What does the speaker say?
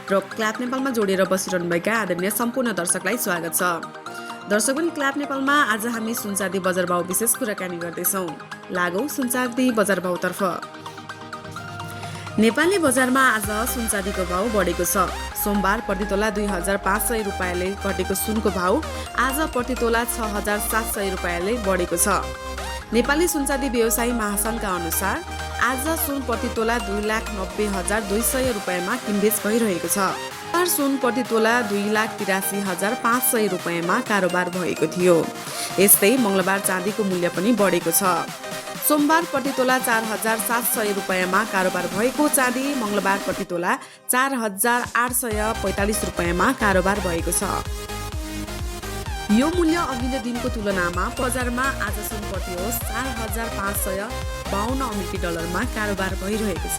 र क्ल्याब नेपालमा जोडिएर बसिरहनुभएका आदरणीय सम्पूर्ण दर्शकलाई स्वागत छ। दर्शकगण, क्ल्याब नेपालमा आज हामी सुनचाँदी बजार भाव विशेष कुराकानी गर्दैछौँ। लागौँ सुनचाँदी बजार भावतर्फ। नेपाली बजारमा आज सुनचाँदीको भाव बढेको छ। सोमबार प्रतितोला 2500 रुपैयाँले घटेको सुनको भाव आज प्रतितोला 6700 रुपैयाँले बढेको छ। नेपाली सुनचाँदी व्यवसायी महासङ्घका अनुसार आज सुन प्रतितोला 2,90,200 रुपैयाँमा किनबेच भइरहेको छ। सुन प्रतितोला 2,83,500 रुपैयाँमा कारोबार भएको थियो। यस्तै मङ्गलबार चाँदीको मूल्य पनि बढेको छ। सोमबार प्रतितोला 4,700 रुपैयाँमा कारोबार भएको चाँदी मङ्गलबार प्रतितोला 4,845 रुपैयाँमा कारोबार भएको छ। यो मूल्य अघिल्लो दिनको तुलनामा बजारमा आज सुन प्रति 4,552 अमेरिकी डलरमा कारोबार भइरहेको छ।